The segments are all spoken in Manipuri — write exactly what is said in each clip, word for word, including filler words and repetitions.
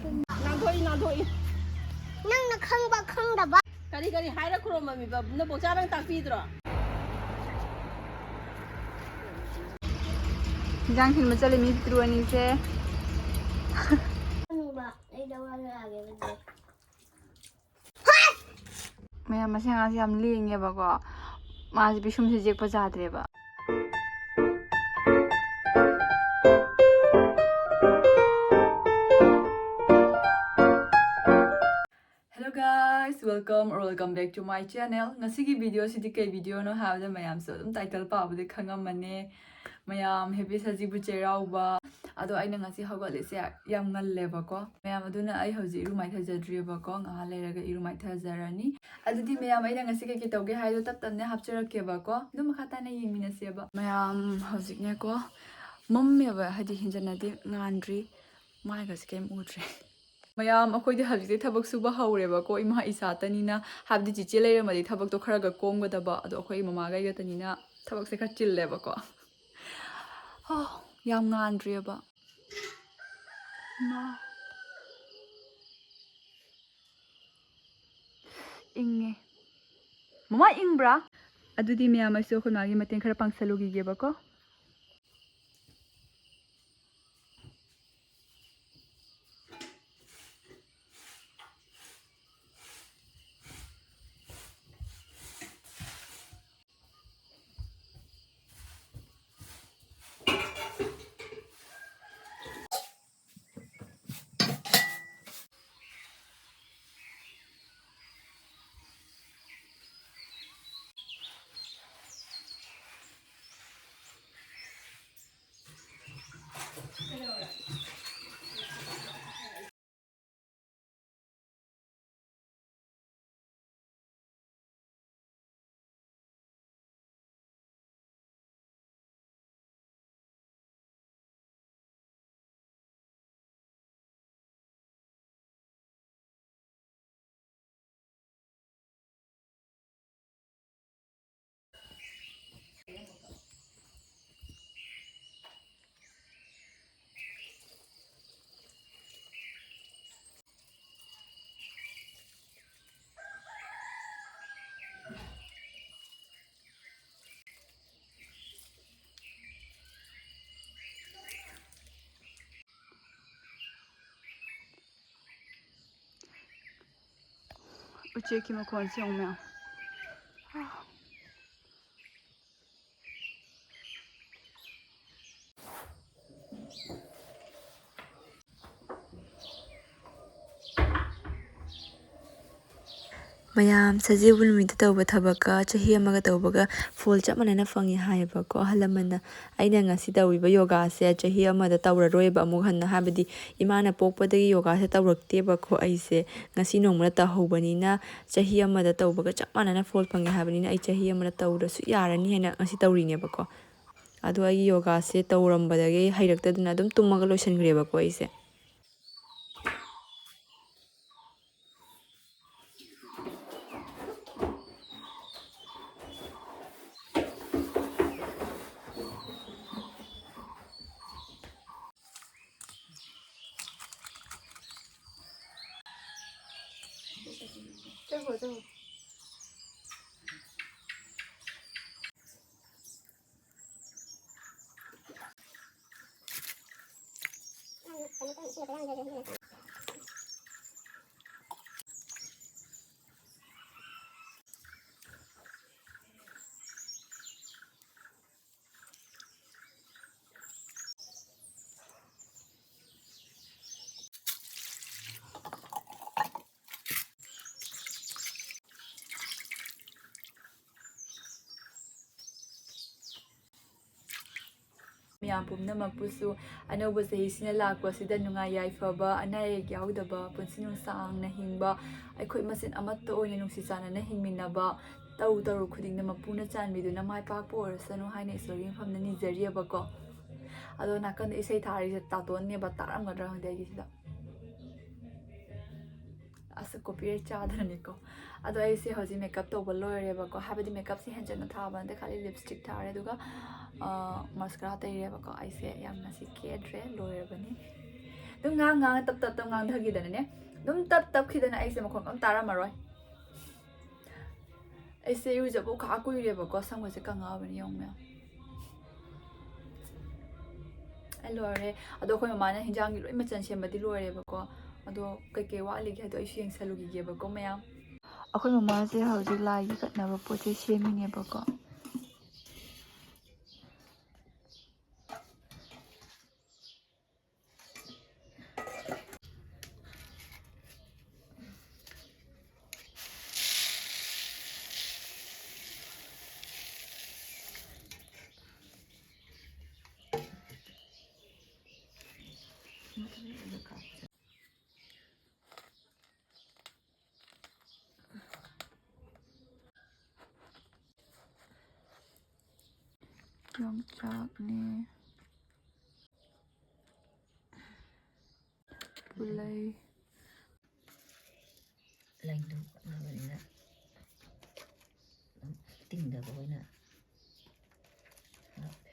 ꯅꯥꯟꯊꯣꯛꯏ, ꯅꯥꯟꯊꯣꯛꯏ꯫ ꯅꯪꯅ ꯈꯪꯕ ꯈꯪꯗꯕ꯫ ꯀꯔꯤ ꯀꯔꯤ ꯍꯥꯏꯔ ꯈꯨꯔꯨꯝꯃꯝꯃꯤꯕ? ꯅꯕꯣꯛꯆꯥ ꯅꯪ ꯇꯥꯛꯄꯤꯗ꯭ꯔꯣ? ꯏꯟꯖꯥꯡ ꯊꯤꯟꯕ ꯆꯠꯂꯤ ꯃꯤ ꯄꯤꯇ꯭ꯔꯨ ꯑꯅꯤꯁꯦ꯫ ꯈꯪꯕ, ꯑꯩ ꯅꯉꯣꯟꯗ ꯌꯥꯒꯦ꯫ ꯃꯌꯥꯝ, ꯃꯁꯤ ꯑꯉꯥꯡꯁꯦ ꯌꯥꯝ ꯂꯦꯡꯉꯦꯕꯀꯣ꯫ ꯃꯥꯁꯦ ꯄꯤꯁꯨꯝꯁꯦ ꯌꯦꯛꯄ ꯌꯥꯗ꯭ꯔꯦꯕ꯫ Hello guys, welcome or welcome back to my channel. ꯉꯁꯤꯒꯤ video ꯁꯤꯗꯤ ꯀꯩ video ꯅꯣ ꯍꯥꯏꯕꯗ ꯃꯌꯥꯝꯁꯨ ꯑꯗꯨꯝ title ꯄꯥꯕꯗꯤ ꯈꯪꯉꯝꯃꯅꯤ꯫ ꯃꯌꯥꯝ happy ꯁꯖꯤꯕꯨ ꯆꯩꯔꯥꯎꯕ꯫ ꯑꯗꯣ ꯑꯩꯅ ꯉꯁꯤ ꯍꯧꯒꯠꯂꯤꯁꯦ ꯌꯥꯝ ꯉꯜꯂꯦꯕꯀꯣ꯫ ꯃꯌꯥꯝ ꯑꯗꯨꯅ ꯑꯩ ꯍꯧꯖꯤꯛ ꯏꯔꯨ ꯃꯥꯏꯊꯖꯗ꯭ꯔꯤꯕꯀꯣ꯫ ꯉꯥꯏꯍꯥꯛ ꯂꯩꯔꯒ ꯏꯔꯨ ꯃꯥꯏꯊꯖꯔꯅꯤ꯫ ꯑꯗꯨꯗꯤ ꯃꯌꯥꯝ ꯑꯩꯅ ꯉꯁꯤ ꯀꯩꯀꯩ ꯇꯧꯒꯦ ꯍꯥꯏꯗꯣ ꯇꯞ ꯇꯞꯅ ꯍꯥꯞꯆꯔꯛꯀꯦꯕꯀꯣ꯫ ꯑꯗꯨꯝ ꯃꯈꯥ ꯇꯥꯅ ꯌꯦꯡꯃꯤꯟꯅꯁꯦꯕ꯫ ꯃꯌꯥꯝ ꯍꯧꯖꯤꯛꯅꯦꯀꯣ ꯃꯝꯃꯦꯕ, ꯍꯥꯏꯗꯤ ꯍꯦꯟꯖꯟꯅꯗꯤ ꯉꯥꯟꯗ꯭ꯔꯤ꯫ ꯃꯥꯏꯒꯁꯦ ꯀꯩꯝ ꯎꯗ꯭ꯔꯦ꯫ ꯃꯌꯥꯝ ꯑꯩꯈꯣꯏꯗꯤ ꯍꯧꯖꯤꯛꯇꯤ ꯊꯕꯛ ꯁꯨꯕ ꯍꯧꯔꯦꯕꯀꯣ꯫ ꯏꯃꯥ ꯏꯆꯥꯇꯅꯤꯅ, ꯍꯥꯏꯕꯗꯤ ꯆꯤꯆꯦ ꯂꯩꯔꯝꯃꯗꯤ ꯊꯕꯛꯇꯣ ꯈꯔꯒ ꯀꯣꯝꯒꯗꯕ꯫ ꯑꯗꯣ ꯑꯩꯈꯣꯏ ꯃꯃꯥꯒ ꯑꯩꯒꯇꯅꯤꯅ ꯊꯕꯛꯁꯦ ꯈꯔ ꯆꯤꯜꯂꯦꯕꯀꯣ꯫ ꯍꯣ, ꯌꯥꯝ ꯉꯥꯟꯗ꯭ꯔꯤꯑꯕ꯫ ꯏꯃꯥ꯫ ꯏꯪꯉꯦ꯫ ꯃꯃꯥ ꯏꯪꯕ꯭ꯔꯥ? ꯑꯗꯨꯗꯤ ꯃꯌꯥꯝ ꯑꯩꯁꯨ ꯑꯩꯈꯣꯏ ꯃꯥꯒꯤ ꯃꯇꯦꯡ ꯈꯔ ꯄꯥꯡꯁꯜꯂꯨꯈꯤꯒꯦꯕꯀꯣ꯫ ꯎꯆꯦꯛꯀꯤ ꯃꯈꯣꯟꯁꯦ ꯌꯦꯡꯉꯨ ꯃꯌꯥꯝ꯫ ꯃꯌꯥꯝ, ꯁꯖꯤꯕꯨ ꯅꯨꯃꯤꯠꯇ ꯇꯧꯕ ꯊꯕꯛꯀ ꯆꯍꯤ ꯑꯃꯒ ꯇꯧꯕꯒ ꯐꯣꯜ ꯆꯞ ꯃꯥꯟꯅꯅ ꯐꯪꯉꯤ ꯍꯥꯏꯌꯦꯕꯀꯣ ꯑꯍꯜ ꯂꯃꯟꯅ꯫ ꯑꯩꯅ ꯉꯁꯤ ꯇꯧꯔꯤꯕ ꯌꯣꯒꯥꯁꯦ ꯆꯍꯤ ꯑꯃꯗ ꯇꯧꯔꯔꯣꯏꯕ ꯑꯃꯨꯛ ꯍꯟꯅ, ꯍꯥꯏꯕꯗꯤ ꯏꯃꯥꯅ ꯄꯣꯛꯄꯗꯒꯤ ꯌꯣꯒꯥꯁꯦ ꯇꯧꯔꯛꯇꯦꯕꯀꯣ ꯑꯩꯁꯦ꯫ ꯉꯁꯤ ꯅꯣꯡꯃꯅ ꯇꯧꯍꯧꯕꯅꯤꯅ ꯆꯍꯤ ꯑꯃꯗ ꯇꯧꯕꯒ ꯆꯞ ꯃꯥꯟꯅꯅ ꯐꯣꯜ ꯐꯪꯉꯦ ꯍꯥꯏꯕꯅꯤꯅ ꯑꯩ ꯆꯍꯤ ꯑꯃꯗ ꯇꯧꯗ꯭ꯔꯁꯨ ꯌꯥꯔꯅꯤ ꯍꯥꯏꯅ ꯉꯁꯤ ꯇꯧꯔꯤꯅꯦꯕꯀꯣ꯫ ꯑꯗꯣ ꯑꯩꯒꯤ ꯌꯣꯒꯥꯁꯦ ꯇꯧꯔꯝꯕꯗꯒꯤ ꯍꯩꯔꯛꯇꯗꯅ ꯑꯗꯨꯝ ꯇꯨꯝꯃꯒ ꯂꯣꯏꯁꯤꯟꯈ꯭ꯔꯦꯕꯀꯣ ꯑꯩꯁꯦ꯫ ꯃꯌꯥꯝ ꯄꯨꯝꯅꯃꯛꯄꯨꯁꯨ ꯑꯅꯧꯕ ꯆꯍꯤꯁꯤꯅ ꯂꯥꯛꯄꯁꯤꯗ ꯅꯨꯡꯉꯥꯏ ꯌꯥꯏꯐꯕ, ꯑꯅꯥ ꯑꯌꯦꯛ ꯌꯥꯎꯗꯕ, ꯄꯨꯟꯁꯤ ꯅꯨꯡꯁꯥꯡꯅ ꯍꯤꯡꯕ, ꯑꯩꯈꯣꯏ ꯃꯁꯦꯟ ꯑꯃꯠꯇ ꯑꯣꯏꯅ ꯅꯨꯡꯁꯤ ꯆꯥꯟꯅꯅ ꯍꯤꯡꯃꯤꯟꯅꯕ, ꯇꯧ ꯇꯧꯔꯨ ꯈꯨꯗꯤꯡꯗ ꯃꯄꯨꯅ ꯆꯥꯟꯕꯤꯗꯨꯅ ꯃꯥꯏ ꯄꯥꯛꯄ ꯑꯣꯏꯔꯁꯅꯨ ꯍꯥꯏꯅ ꯏꯁꯣꯔꯒꯤ ꯃꯐꯝꯗ ꯅꯤꯖꯔꯤꯑꯕꯀꯣ꯫ ꯑꯗꯣ ꯅꯥꯀꯟꯗ ꯏꯁꯩ ꯊꯥꯔꯤꯁꯦ ꯇꯥꯇꯣꯟꯅꯦꯕ, ꯇꯥꯔꯝꯒꯗ꯭ꯔꯥ ꯈꯪꯗꯦ ꯑꯩꯒꯤꯁꯤꯗ꯫ ꯑꯁ, copyright ꯆꯥꯗꯅꯅꯤꯀꯣ꯫ ꯑꯗꯣ ꯑꯩꯁꯦ ꯍꯧꯖꯤꯛ ꯃꯦꯀꯞ ꯇꯧꯕ ꯂꯣꯏꯔꯦꯕꯀꯣ, ꯍꯥꯏꯕꯗꯤ ꯃꯦꯀꯞꯁꯦ ꯍꯦꯟꯖꯟꯅ ꯊꯥꯕ ꯅꯠꯇꯦ, ꯈꯥꯂꯤ ꯂꯤꯞꯁꯇꯤꯛ ꯊꯥꯔꯦ, ꯑꯗꯨꯒ ꯃꯁꯀꯔꯥ ꯇꯩꯔꯦꯕꯀꯣ꯫ ꯑꯩꯁꯦ ꯌꯥꯝ ꯉꯁꯤ ꯀꯦꯗ꯭ꯔꯦ, ꯂꯣꯏꯔꯕꯅꯤ꯫ ꯑꯗꯨꯝ ꯉꯥꯡ ꯉꯥꯡ ꯇꯞ ꯇꯞ ꯇꯞ ꯉꯥꯡꯊꯈꯤꯗꯅꯅꯦ, ꯑꯗꯨꯝ ꯇꯞ ꯇꯞꯈꯤꯗꯅ ꯑꯩꯁꯦ ꯃꯈꯣꯟ ꯑꯝ ꯇꯥꯔꯝꯃꯔꯣꯏ꯫ ꯑꯩꯁꯦ ꯏꯔꯨꯖꯕ ꯈꯥ ꯀꯨꯏꯔꯦꯕꯀꯣ, ꯁꯝꯒꯁꯦ ꯀꯪꯉꯛꯑꯕꯅꯤ ꯌꯦꯡꯉꯨ ꯃꯌꯥꯝ꯫ ꯑꯩ ꯂꯣꯏꯔꯦ꯫ ꯑꯗꯣ ꯑꯩꯈꯣꯏ ꯃꯃꯥꯅ ꯍꯤꯟꯖꯥꯡꯒꯤ ꯂꯣꯏ ꯃꯆꯜ ꯁꯦꯝꯕꯗꯤ ꯂꯣꯏꯔꯦꯕꯀꯣ꯫ ꯑꯗꯣ ꯀꯩꯀꯩ ꯋꯥꯠꯂꯤꯒꯦ ꯍꯥꯏꯗꯣ ꯑꯩꯁꯨ ꯌꯦꯡꯁꯜꯂꯨꯈꯤꯒꯦꯕꯀꯣ ꯃꯌꯥꯝ꯫ ꯑꯩꯈꯣꯏ ꯃꯃꯥꯁꯦ ꯍꯧꯖꯤꯛ ꯂꯥꯏꯒꯤ ꯀꯠꯅꯕ ꯄꯣꯠ ꯆꯩ ꯁꯦꯝꯃꯤꯅꯦꯕꯀꯣ꯫ ꯌꯣꯡꯆꯥꯛꯅꯦ꯫ ꯄꯨꯂꯩ꯫ ꯂꯩꯗꯨ ꯀꯠꯅꯕꯅꯤꯅ ꯑꯗꯨꯝ ꯇꯤꯡꯗꯕ ꯑꯣꯏꯅ ꯍꯥꯞꯄꯦ꯫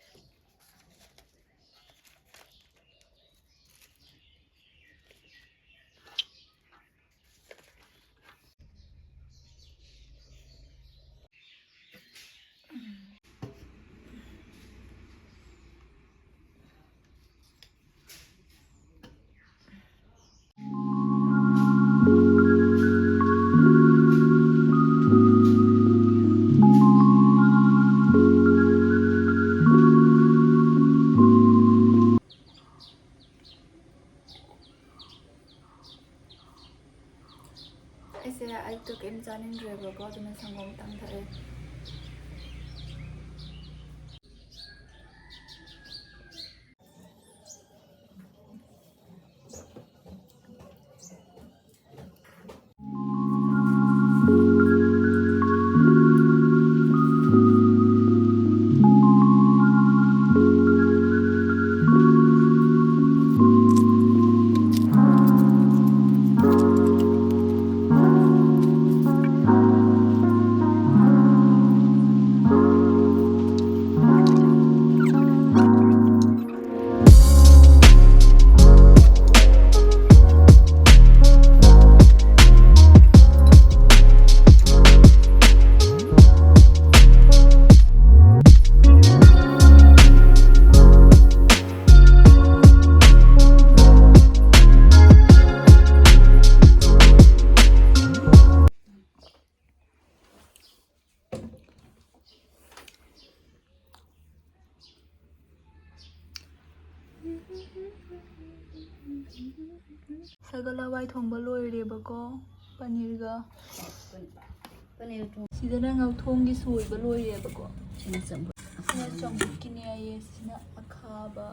ꯑꯩꯁꯦ ꯑꯌꯨꯛꯇ ꯀꯩꯝ ꯆꯥꯅꯤꯡꯗ꯭ꯔꯦꯕꯀꯣ, ꯑꯗꯨꯅ ꯁꯪꯒꯣꯝ ꯇꯪ ꯊꯛꯑꯦ꯫ ꯁꯒꯣꯜ ꯍꯋꯥꯏ ꯊꯣꯡꯕ ꯂꯣꯏꯔꯦꯕꯀꯣ, ꯄꯅꯤꯔꯒ꯫ ꯁꯤꯗꯅ ꯉꯧꯊꯣꯡꯒꯤ ꯁꯣꯏꯕ ꯂꯣꯏꯔꯦꯕꯀꯣ꯫ ꯁꯤꯅ ꯆꯝꯐꯨꯠꯀꯤꯅꯦ ꯍꯥꯏꯌꯦ, ꯁꯤꯅ ꯑꯈꯥꯕ꯫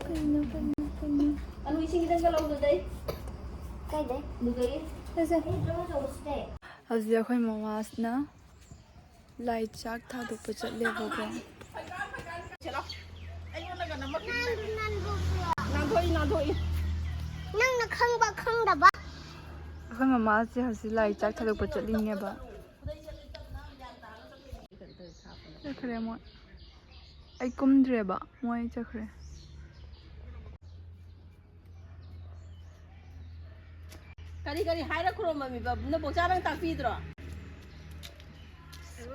ꯀꯩꯅꯣ, ꯀꯩꯅꯣ, ꯀꯩꯅꯣ? ꯑꯂꯨ ꯏꯁꯤꯡ ꯈꯤꯇꯪꯒ ꯂꯧꯗꯨꯗꯩ꯫ ꯀꯥꯏꯗꯩ? ꯑꯗꯨꯗꯒꯤ꯫ ꯁꯦ, ꯁꯦ꯫ ꯑꯩ ꯗ꯭ꯔꯝ ꯑꯆꯧꯕꯁꯤꯗꯩ꯫ ꯍꯧꯖꯤꯛ ꯑꯩꯈꯣꯏ ꯃꯃꯥꯁꯤꯅ ꯂꯥꯏ ꯆꯥꯛ ꯊꯥꯗꯣꯛꯄ ꯆꯠꯂꯦꯕꯀꯣ꯫ ꯅꯥꯟꯊꯣꯛꯏ, ꯅꯥꯟꯊꯣꯛꯏ꯫ ꯅꯪꯅ ꯈꯪꯕ ꯈꯪꯗꯕ꯫ ꯑꯩꯈꯣꯏ ꯃꯃꯥꯁꯦ ꯍꯧꯖꯤꯛ ꯂꯥꯏ ꯆꯥꯛ ꯊꯥꯗꯣꯛꯄ ꯆꯠꯂꯤꯅꯦꯕ꯫ ꯆꯠꯈ꯭ꯔꯦ ꯃꯣꯏ꯫ ꯑꯩ ꯀꯨꯝꯗ꯭ꯔꯦꯕ, ꯃꯣꯏ ꯆꯠꯈ꯭ꯔꯦ꯫ ꯀꯔꯤ ꯀꯔꯤ ꯍꯥꯏꯔ ꯈꯨꯔꯨꯝꯃꯝꯃꯤꯕ? ꯅꯕꯣꯛꯆꯥ ꯅꯪ ꯇꯥꯛꯄꯤꯗ꯭ꯔꯣ?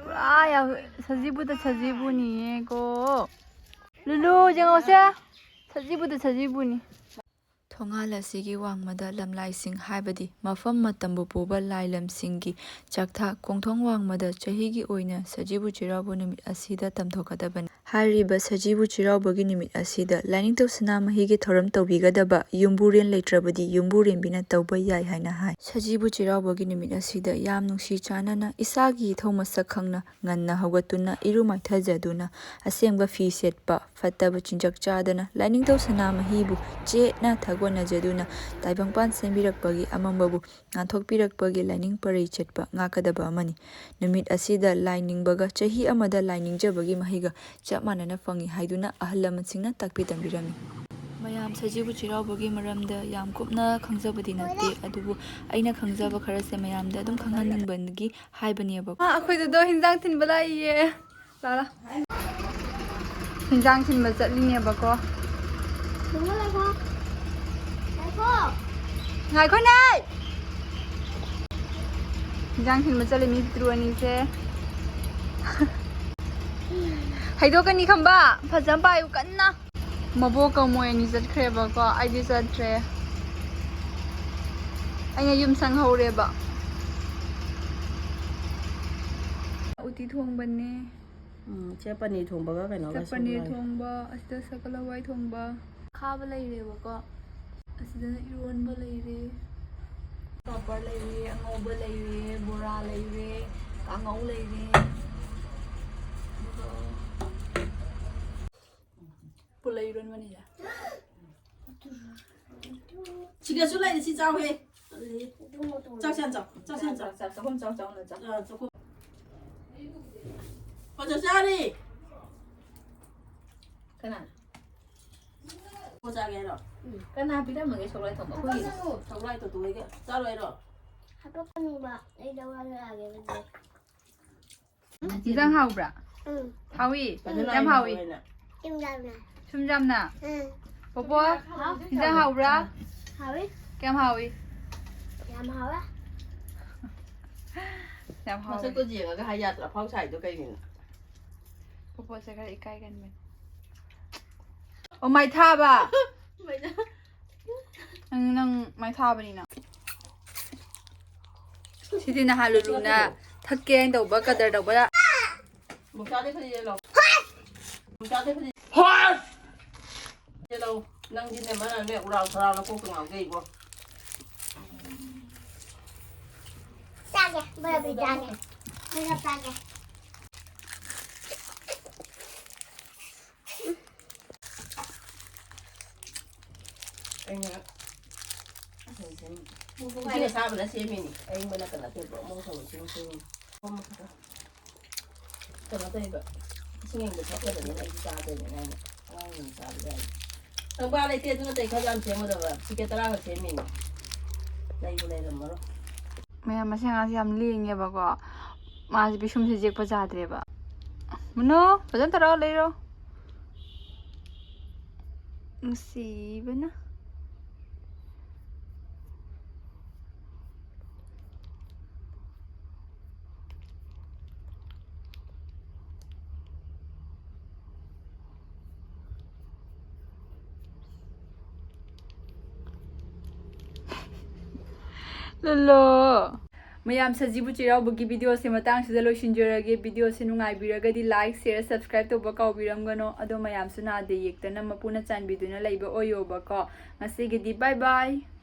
ꯄꯨꯔꯥ ꯌꯥꯝ ꯁꯖꯤꯕꯨꯗ ꯁꯖꯤꯕꯨꯅꯤꯌꯦꯀꯣ꯫ ꯂꯨꯂꯨ, ꯌꯦꯡꯉꯣꯁꯦ꯫ ꯁꯖꯤꯕꯨꯗ ꯁꯖꯤꯕꯨꯅꯤ꯫ ꯊꯣꯡꯒꯥꯜ ꯑꯁꯤꯒꯤ ꯋꯥꯡꯃꯗ ꯂꯝꯂꯥꯏꯁꯤꯡ, ꯍꯥꯏꯕꯗꯤ ꯃꯐꯝ ꯃꯇꯝꯕꯨ ꯄꯨꯕ ꯂꯥꯏꯂꯝꯁꯤꯡꯒꯤ ꯆꯥꯛꯊꯥ ꯀꯣꯡꯊꯣꯡ ꯋꯥꯡꯃꯗ ꯆꯍꯤꯒꯤ ꯑꯣꯏꯅ ꯁꯖꯤꯕꯨ ꯆꯩꯔꯥꯎꯕ ꯅꯨꯃꯤꯠ ꯑꯁꯤꯗ ꯇꯝꯊꯣꯛꯀꯗꯕꯅꯤ꯫ ꯍꯥꯏꯔꯤꯕ ꯁꯖꯤꯕꯨ ꯆꯩꯔꯥꯎꯕꯒꯤ ꯅꯨꯃꯤꯠ ꯑꯁꯤꯗ ꯂꯥꯏꯅꯤꯡꯊꯧ ꯁꯅꯥꯃꯍꯤꯒꯤ ꯊꯧꯔꯝ ꯇꯧꯕꯤꯒꯗꯕ ꯌꯨꯝꯕꯨꯔꯦꯟ ꯂꯩꯇ꯭ꯔꯕꯗꯤ ꯌꯨꯝꯕꯨꯔꯦꯟꯕꯤꯅ ꯇꯧꯕ ꯌꯥꯏ ꯍꯥꯏꯅ ꯍꯥꯏ꯫ ꯁꯖꯤꯕꯨ ꯆꯩꯔꯥꯎꯕꯒꯤ ꯅꯨꯃꯤꯠ ꯑꯁꯤꯗ ꯌꯥꯝ ꯅꯨꯡꯁꯤ ꯆꯥꯟꯅꯅ ꯏꯁꯥꯒꯤ ꯏꯊꯧ ꯃꯁꯛ ꯈꯪꯅ ꯉꯟꯅ ꯍꯧꯒꯠꯇꯨꯅ ꯏꯔꯨ ꯃꯥꯏꯊꯖꯗꯨꯅ ꯑꯁꯦꯡꯕ ꯐꯤ ꯁꯦꯠꯄ, ꯐꯠꯇꯕ ꯆꯤꯟꯖꯥꯛ ꯆꯥꯗꯅ ꯂꯥꯏꯅꯤꯡꯊꯧ ꯁꯅꯥꯃꯍꯤꯕꯨ ꯆꯦꯠꯅ ꯊꯥꯒꯣꯟꯅꯖꯗꯨꯅ ꯇꯥꯏꯕꯪꯄꯥꯟ ꯁꯦꯝꯕꯤꯔꯛꯄꯒꯤ ꯑꯃꯝꯕꯕꯨ ꯉꯥꯟꯊꯣꯛꯄꯤꯔꯛꯄꯒꯤ ꯂꯥꯏꯅꯤꯡ ꯄꯔꯩ ꯆꯠꯄ ꯉꯥꯛꯀꯗꯕ ꯑꯃꯅꯤ꯫ ꯅꯨꯃꯤꯠ ꯑꯁꯤꯗ ꯂꯥꯏ ꯅꯤꯡꯕꯒ ꯆꯍꯤ ꯑꯃꯗ ꯂꯥꯏ ꯅꯤꯡꯖꯕꯒꯤ ꯃꯍꯩꯒ ꯆꯞ ꯃꯥꯟꯅꯅ ꯐꯪꯏ ꯍꯥꯏꯗꯨꯅ ꯑꯍꯜ ꯂꯃꯟꯁꯤꯡꯅ ꯇꯥꯛꯄꯤ ꯇꯝꯕꯤꯔꯝꯃꯤ꯫ ꯃꯌꯥꯝ ꯁꯖꯤꯕꯨ ꯆꯩꯔꯥꯎꯕꯒꯤ ꯃꯔꯝꯗ ꯌꯥꯝ ꯀꯨꯞꯅ ꯈꯪꯖꯕꯗꯤ ꯅꯠꯇꯦ, ꯑꯗꯨꯕꯨ ꯑꯩꯅ ꯈꯪꯖꯕ ꯈꯔꯁꯦ ꯃꯌꯥꯝꯗ ꯑꯗꯨꯝ ꯈꯪꯍꯟꯅꯤꯡꯕꯒꯤ ꯍꯥꯏꯕꯅꯦꯕꯀꯣ꯫ ꯑꯩꯈꯣꯏꯗꯨꯗꯣ ꯍꯤꯟꯖꯥꯡ ꯊꯤꯟꯕ ꯂꯥꯛꯏꯌꯦ꯫ ꯂꯥꯛꯑꯣ, ꯂꯥꯛꯑꯣ꯫ ꯍꯤꯟꯖꯥꯡ ꯊꯤꯟꯕ ꯆꯠꯂꯤꯅꯦꯕꯀꯣ꯫ ꯉꯥꯏꯈꯣꯅꯦ꯫ ꯍꯤꯟꯖꯥꯡ ꯊꯤꯟꯕ ꯆꯠꯂꯤ ꯃꯤ ꯄꯤꯇ꯭ꯔꯨ ꯑꯅꯤꯁꯦ꯫ ꯍꯩꯗꯣꯛꯀꯅꯤ ꯈꯝꯕ꯫ ꯐꯖꯅ ꯄꯥꯏꯌꯨ ꯀꯟꯅ꯫ ꯃꯕꯣꯛꯀ ꯃꯣꯏ ꯑꯅꯤ ꯆꯠꯈ꯭ꯔꯦꯕꯀꯣ, ꯑꯩꯗꯤ ꯆꯠꯇ꯭ꯔꯦ꯫ ꯑꯩꯅ ꯌꯨꯝ ꯁꯪꯍꯧꯔꯦꯕ꯫ ꯎꯇꯤ ꯊꯣꯡꯕꯅꯦ꯫ ꯎꯝ, ꯁꯦ ꯄꯅꯤꯔ ꯊꯣꯡꯕꯒ ꯀꯩꯅꯣꯒ ꯁꯦ ꯄꯅꯤꯔ ꯁꯨꯔꯦ꯫ ꯊꯣꯡꯕ, ꯑꯁꯤꯗ ꯁꯒꯣꯜ ꯍꯋꯥꯏ ꯊꯣꯡꯕ꯫ ꯈꯥꯕ ꯂꯩꯔꯦꯕꯀꯣ꯫ ꯑꯁꯤꯗꯅ ꯏꯔꯣꯟꯕ ꯂꯩꯔꯦ꯫ ꯄꯥꯄꯔ ꯂꯩꯔꯦ, ꯑꯉꯧꯕ ꯂꯩꯔꯦ, ꯕꯣꯔꯥ ꯂꯩꯔꯦ, ꯀꯥꯡꯉꯧ ꯂꯩꯔꯦ꯫ ꯑꯗꯨꯒ ꯄꯨꯂꯩ ꯏꯔꯣꯟꯕꯅꯤꯗ꯫ ꯁꯤꯗꯁꯨ ꯂꯩꯔꯦ, ꯁꯤ ꯆꯥꯎꯍꯦ꯫ ꯆꯥꯛ ꯁꯤ ꯍꯥꯟꯅ ꯆꯥꯎ, ꯆꯥꯛ ꯁꯤ ꯍꯥꯟꯅ ꯆꯥꯎ꯫ ꯆꯥꯛ ꯆꯥꯛꯈꯨꯝ ꯆꯥꯎ ꯆꯥꯎꯅ ꯆꯥꯎ꯫ ꯑꯥ, ꯆꯥꯛꯈꯨꯝ꯫ ꯐꯖ ꯆꯥꯔꯤ꯫ ꯀꯅꯥ? ꯀꯣ ꯆꯥꯒꯦ ꯍꯥꯏꯔꯣ? ꯎꯝ꯫ ꯀꯅꯥ ꯄꯤꯔꯝꯃꯒꯦ ꯁꯒꯣꯜ ꯊꯣꯡꯕ? ꯑꯩꯈꯣꯏꯒꯤ꯫ ꯆꯥꯔꯣꯏ ꯍꯥꯏꯔꯣ? ꯍꯥꯄꯛꯀꯅꯨꯕ, ꯑꯩ ꯂꯧꯔꯒ ꯂꯥꯛꯑꯒꯦ ꯑꯗꯨꯗꯤ꯫ ꯏꯟꯖꯥꯡ ꯍꯥꯎꯕ꯭ꯔꯥ? ꯎꯝ꯫ ꯍꯥꯎꯏ? ꯐꯖꯅ ꯌꯥꯝ ꯍꯥꯎꯏ? ꯍꯥꯎꯋꯦꯅ꯫ ꯁꯨꯝ ꯌꯥꯝꯅ꯫ ꯁꯨꯝ ꯌꯥꯝꯅ? ꯎꯝ꯫ ꯄꯣꯄꯣ, ꯍꯥꯎ꯫ ꯏꯟꯖꯥꯡ ꯍꯥꯎꯕ꯭ꯔꯥ? ꯍꯥꯎꯏ꯫ ꯀꯌꯥꯝ ꯍꯥꯎꯏ? ꯌꯥꯝ ꯍꯥꯎꯋꯦ꯫ ꯌꯥꯝ ꯍꯥꯎꯋꯦ꯫ ꯃꯁꯛꯇꯣ ꯌꯦꯡꯉꯒ ꯍꯥꯏ ꯌꯥꯗ꯭ꯔꯣ? ꯑꯐꯥꯎ ꯁꯥꯏꯗꯣ ꯀꯩꯒꯤꯅꯣ? ꯄꯣꯄꯣꯁꯦ ꯈꯔ ꯏꯀꯥꯏꯒꯟꯕꯅꯦ꯫ ꯑꯣ, ꯃꯥꯏ ꯊꯥꯕ꯫ ꯃꯥꯏ ꯊꯥ-, ꯅꯪ, ꯅꯪ ꯃꯥꯏ ꯊꯥꯕꯅꯤꯅ꯫ ꯁꯤꯗꯤ ꯅꯍꯥꯟ ꯂꯨꯂꯨꯅ ꯊꯛꯀꯦ ꯍꯥꯏꯅ ꯇꯧꯕ, ꯀꯗꯔ ꯇꯧꯕꯗ꯫ ꯃꯨꯛꯇꯥꯗꯩ ꯐꯅꯦꯛ ꯂꯧ꯫ ꯃꯨꯛꯇꯥꯗꯩ ꯐꯅꯦꯛ꯫ ꯍꯣꯏ! ꯐꯅꯦꯛ ꯂꯧ꯫ ꯅꯪꯗꯤꯅꯦ, ꯃꯔꯛꯅꯦ, ꯎꯔꯥꯎ ꯊꯔꯥꯎꯅ ꯀꯣꯛꯇ ꯉꯥꯎꯖꯩꯕꯣ꯫ ꯆꯥꯒꯦ, ꯕꯔꯕꯤ ꯆꯥꯒꯦ꯫ ꯕꯔꯕꯤ ꯆꯥꯒꯦ꯫ ꯑꯩꯅ ꯏꯁꯤꯡ ꯑꯁꯥꯕꯅ ꯁꯦꯝꯃꯤꯅꯤ, ꯑꯌꯤꯡꯕ ꯅꯠꯇ ꯅꯠꯇꯦꯕ, ꯃꯣꯔꯣꯛ ꯊꯝꯕ ꯏꯁꯤꯡ ꯁꯦꯝꯃꯤꯅꯤ꯫ ꯀꯩꯅꯣ ꯇꯧꯔꯤꯕ, ꯏꯁꯤꯡ ꯑꯌꯤꯡꯕ ꯊꯛꯀꯗꯕꯅꯤꯅ ꯑꯩꯗꯤ ꯆꯥꯗꯣꯏꯅꯤꯅ ꯑꯩꯅ ꯑꯉꯥꯡꯁꯤꯡ ꯆꯥꯕꯗ ꯍꯥꯏꯗꯤ ꯇꯪꯕꯥ ꯂꯩꯇꯦ, ꯑꯗꯨ ꯅꯠꯇꯦ, ꯈꯔ ꯌꯥꯝ ꯁꯦꯝꯒꯗꯕ꯫ ꯄꯤꯀꯦꯠ ꯇꯔꯥꯒ ꯁꯦꯝꯃꯤꯅꯦ꯫ ꯂꯩꯕꯨ ꯂꯩꯔꯝꯃꯔꯣꯏ꯫ ꯃꯌꯥꯝ, ꯃꯁꯤ ꯑꯉꯥꯡꯁꯦ ꯌꯥꯝ ꯂꯦꯡꯉꯦꯕꯀꯣ꯫ ꯃꯥꯁꯦ ꯄꯤꯁꯨꯝꯁꯦ ꯌꯦꯛꯄ ꯌꯥꯗ꯭ꯔꯦꯕ꯫ ꯃꯨꯅꯣ, ꯐꯖꯅ ꯇꯧꯔꯒ ꯂꯩꯔꯣ꯫ ꯅꯨꯡꯁꯤꯕꯅ꯫ ꯂꯣꯂꯣ꯫ ꯃꯌꯥꯝ, ꯁꯖꯤꯕꯨ ꯆꯩꯔꯥꯎꯕꯒꯤ videoꯁꯦ ꯃꯇꯥꯡꯁꯤꯗ ꯂꯣꯏꯁꯤꯟꯖꯔꯒꯦ꯫ Videoꯁꯦ ꯅꯨꯡꯉꯥꯏꯕꯤꯔꯒꯗꯤ like, share, subscribe ꯇꯧꯕ ꯀꯥꯎꯕꯤꯔꯝꯒꯅꯣ꯫ ꯑꯗꯣ ꯃꯌꯥꯝꯁꯨ ꯅꯥꯗ ꯌꯦꯛꯇꯅ ꯃꯄꯨꯅ ꯆꯥꯟꯕꯤꯗꯨꯅ ꯂꯩꯕ ꯑꯣꯏꯌꯣꯕꯀꯣ꯫ ꯉꯁꯤꯒꯤꯗꯤ bye bye꯫